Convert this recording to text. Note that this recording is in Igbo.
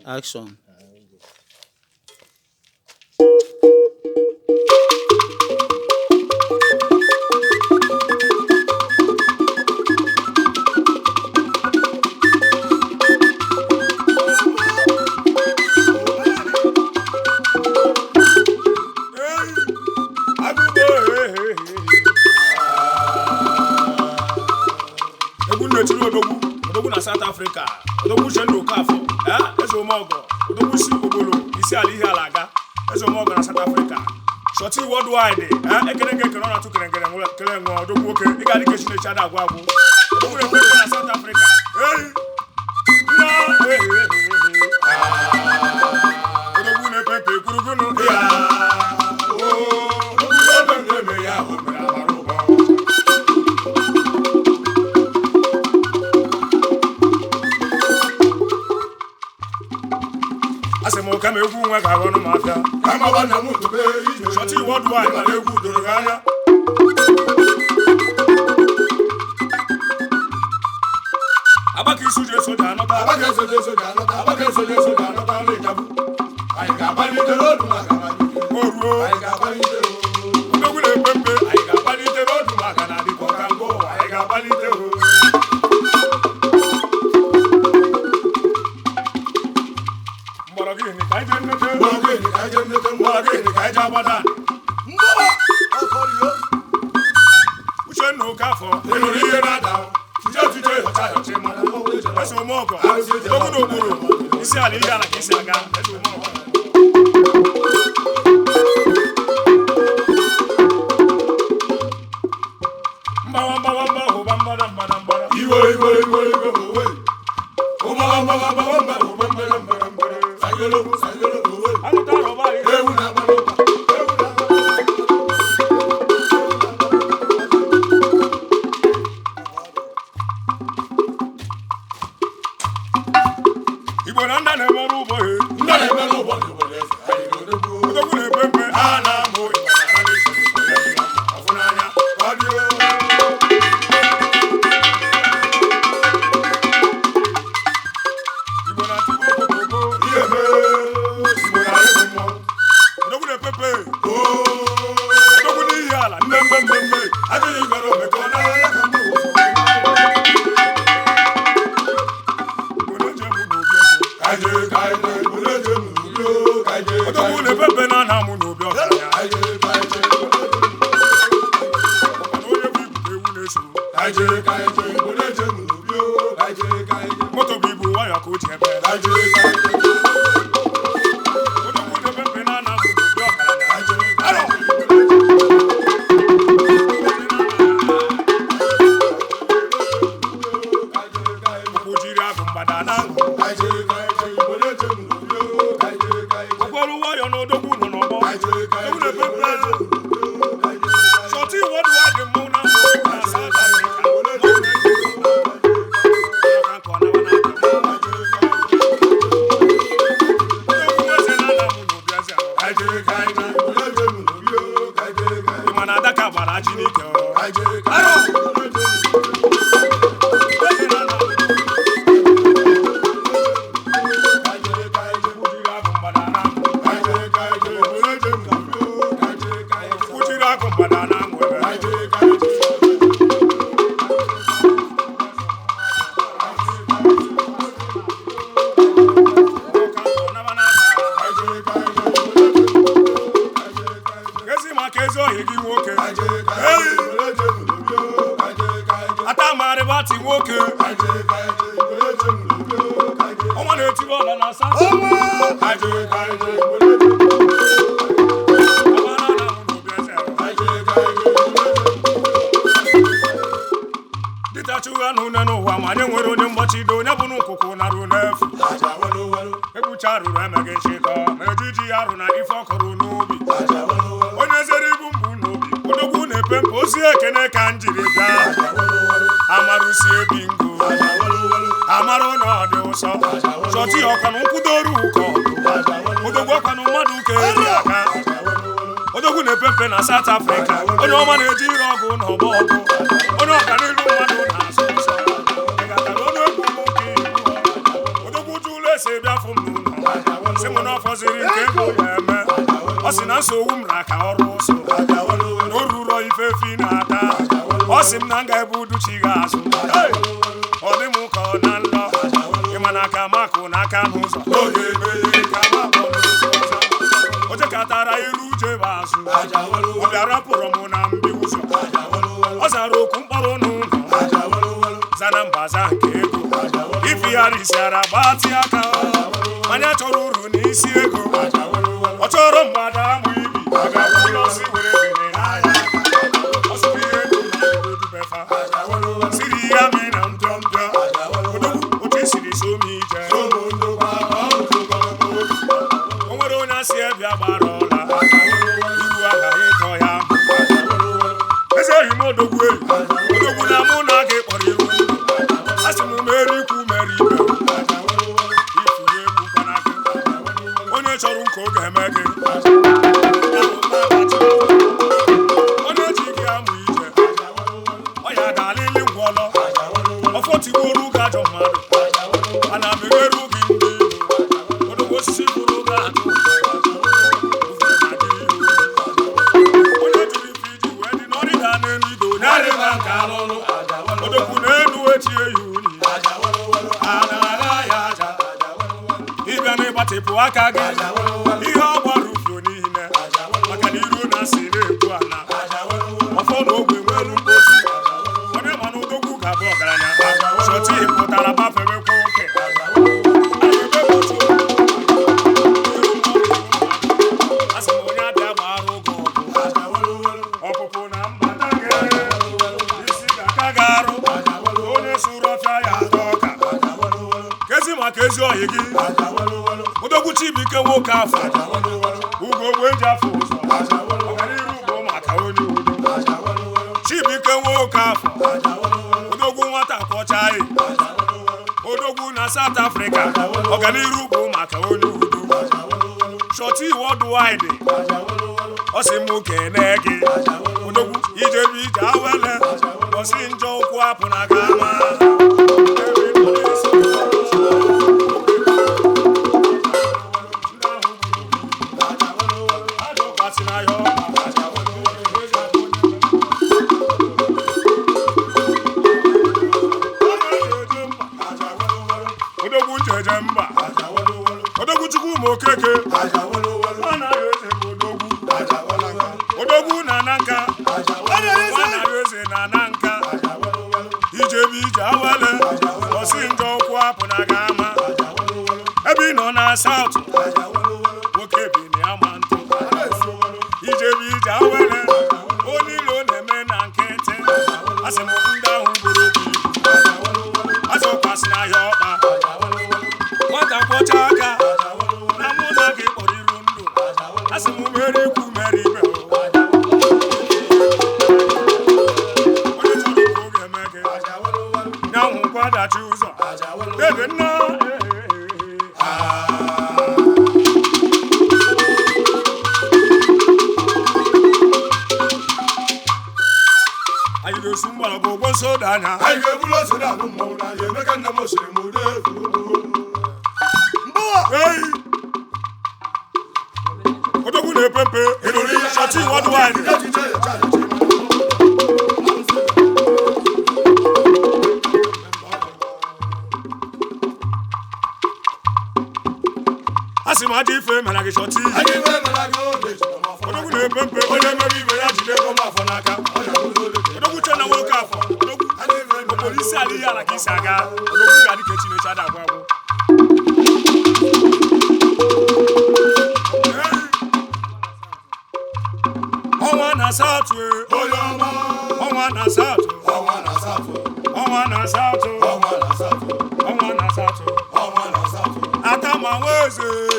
Action. Egwu nnechiri odogwu odogwu na South Africa, odogwu Uchenna Okafọ, eze omeọgọ, odogwu si ogbolo isi ala ihe ala aga, eze omeọgọ na South Africa. Shọti worldwide, ekene gị ekene ọ na-atụ kere ngere kere nwe odogwu nwoke, ị ga-adị ka Chineke ada agwụ agwụ. Odogwu na-ekwe ekwe na South Africa. Ei! Nna! Ei, ei, ei, ei. Odogwu na-epe mpe kwurugunu. Ya! Oo! Odogwu na-epe mpe eme ya, o mere amara ụbọ. Asị m kama egwu nwe ga-aghọ ọnụ m afịa. Shọti worldwide mana egwu doro gị anya. Abaka isu ji eso ji anọta. O ruo. Odogwu na-epe mpe, anyị ga-akpalite n'odu maka na adịkọ ka mbụ, anyị ga-akpalite o. Mgbọrọgwụ ka anyị jee nnete. Mgbọrọgwụ ka anyị jee agbada. Uchenna Okafọ, ị nụrụ ihe na-ada. Tuje tuje họcha họcha mara. Eze omeọgọ, odogwu n'okpuru, isi ala ihe ala ka isi aga. Eze omeọgọ. Mgbawa mgbawa mgba hụba mgbada mgbada mgbada. Iwe iwe iwe iwe owe. Ụgbara mgbara mgbara mgbara ụgba mgbara mgbara mgbara. Sagolo sagolo owe. Anụta arọba anyị. Ewu na-agba n'ụba. Ewu na-agba. Igbo na ndị na-eme ọrụ ugbo he. Ndị na-eme n'ụbọ n'obodo eze. Anyị ga-odogwu. Odogwu na-epe mpe a na-amụ Igbo na ha na-eso Igbo ya dị mma. Ọfụnanya ka ọ dị o. Igbo na-atịgbu okokoko. Ihe mee. Igbo na-egwu mmọnwụ. Odogwu na-epe mpe. Oo. Odogwu n'ihi ala Nne mgbe mgbe mgbe. Adịghị gwara omekọ n'ahịa ka mgbe ụfọdụ. Igbo na-eji egwu n'obi eze. Ka anyị jee, ka anyị jee, Igbo na-eje m n'ubi o. Ka anyị jee, ka Odogwu anyị na-epe mpe na ana-amụ n'obi ọgaranya. jee. Ka anyị jee, ka anyị jee, Igbo na-eje m Mana onye bụ ibu ka ewu na-eso. Ka anyị jee, ka anyị jee, Igbo na-eje m n'ubi o. Ka anyị jee, ka anyị jee. Moto bụ ibu nwayọọ ka o ji eme. Ka anyị jee, ka anyị jee. Odogwu na-epe mpe na ana-amụ n'obi ọgaranya. Ka anyị jee, ka anyị jee, Igbo na-eje Ụkwụ jiri agụ mgbada na aṅụ. Okporo nwayọọ na odogwu nọ n'ọgbọ. Odogwu na-epe mpe. Shọtị worldwide mmọnwụ na mbụ na South Africa. Ọka nke ọ nawa n'aka. Odogwu eze na-ana-amụ n'obi eze ahụ. Ị ma na adaka gbara ajị n'ike ọ? Eze na-ana-amụ ụkwụ jiri agụ mgbada na aṅụ. Ụkwụ jiri agụ mgbada na aṅụ ebe. Ọka nke ọ nawa n'aka. Ezi maka ezi ohi gị nwoke. Ata marịba ti nwoke. Ọnwa na-etiri ọla na asa. Ọnwa na-ana-amụ n'obi eze. Dịta chụgha na une n'ụwa ma anyị nwere onye mgbachido onye bụ n'ụkwụkwụ narụ n'efu. Egbucha ruru emeghị nchịkọ ma ejiji ya rụ na ife ọ kọrọ n'ubi. Onye zere ibu mbụ n'obi, odogwu na-epe mpe ozi ekene ka m jiri bịa. Amarusi ebi ngo, amarụ na ọ dị ụsọ. Chọtị ọkwanụ nkwudoru ụkọ, odogwu ọkwanụ mmadụ ka eri aka. Odogwu na-epe mpe na South Africa, onye ọma na-eji ire ọgụ na ọgbọ ọgụ, onye ọganilu mmadụ na-asụ ụsọ. Ị gatara ọnụ egwu m ka ibu. Odogwu jụrụ ese bịa fụ m. n'ụlọ si m na ọ fọziri nke ego ya eme. Ọ sị na nsogbu m na ka ọrụ ụsụ na o ruro ife efi na-ata. Ọ sị m na m ga-ebu uduchi ga-azụ. Hey! Ọ dị m ka ọ na nlọ ịma na aka makụ n'aka n'ụzọ oge emeghe ka makụ n'ụzọ ọzọ. O jekatara iru uche bụ azụ, ọ bịara pụrụ m na mbi ụzọ. Ọ zara okwu mkpọrọ n'ụlọ zana mbaza nke ego ifigharịsịara gbatị aka. Anya chọrọ uru n'isi ego, ọ chọrọ mgbada amụ ibi ọsị were bere n'anya. Ọ sịrị ihe ego na odubefa siri ya mee na mpịọ mpịọ. Odogwu otu i siri so m ije, o nwere onye asị ebịa gbara ọla iru agaghị ịtọ ya. Eze ehi m odogwu ehi odogwu na mụ na gị kpọrọ iru. Asị m mere ikwu mere ibe ifu ya egwu kwana gị. Onye chọrọ nke oge eme gị, onye ji gị amụ ije ọ ya dalili ngwọlọ ọfọ tigboru gị ajọ mmadụ ana m emeru gị ndị ilo. Odogwu osisi bụrụ gị atụ onye jụrụ ife iji wee dị n'ọrịda n'elu ido onye arịba nke alụlụ. Odogwu n'elu echie ya unyi a na-agha ya aja ịbịa n'ịgbatịpụ aka gị ihe ọ gbara ufio niile maka na iru na asị na-ekwu ana ọfọ na ogwe nwere mkpochi. Onye ma na odogwu ga-abụ ọgaranya chọta ihe pụtara gbafewekwa oke. Asị m onye abịa gbara oge ọgụ ọpụpụ na mbata gị isi ga-aka gị arụ onye sụrụ ọfịa ya ata ọka kezi maka ezi ọhị gị. Odogwu Chibuike nwoke afọ ugo ogbe ji afọ ụzọ ọganiru bụ maka onye udo. Chibuike nwoke afọ odogwu nwata kwọchaghị odogwu na South Africa ọganiru bụ maka onye udo. Shọti worldwide ọ sị m kene gị odogwu ijebe ije awele ọsị njọ ụkwụ apụ na gama. Odogwu njeje mba, odogwu chukwu ma okeke anaghị eze bụ odogwu. Odogwu na ananka anaghị eze na ananka ijebe ije awele ọsị njọ ụkwụ apụ na gama ebe ị nọ na saụt nwoke bi na ya ma ntụ ijebe ije awele onye ilo na-eme na nkịtị. Asị m ndị ahụ gburu obi azọkwasị n'ahịa ọkpa nwata kwọcha aka na mụ na gị kpọrọ iru ndụ. Asị m mere ikwu mere ibe onye chọrọ ka oge eme gị ya nwụkwa dachi ụzọ dede nna. Anyị ga-esu mgbọrọgwụ ụgwọ soda anya. Anyị ga-eburu ose na-abụ mmọnwụ n'anya Emeka nna m osiri m ude Ei! Odogwu na-epe mpe Shọti worldwide. Echiche ya cha A sị m ajọ ife mere gị shọti. Anyị ife mere gị oge jiri m afọ Odogwu na-epe mpe onye mere ibe ya jide ego m afọ n'aka. Odogwu che na nwoke afọ odogwu okporo isi ala ihe ala ka isi aga. Odogwu ga-adị ka Chineke ada agwụ agwụ. Ei! Ọnwa na asatọ e, Onye ọma ọnwa na asatọ, ọnwa na asatọ ọnwa na asatọ, ọnwa na asatọ ọnwa na asatọ. ọnwa na asatọ Atama nwa eze.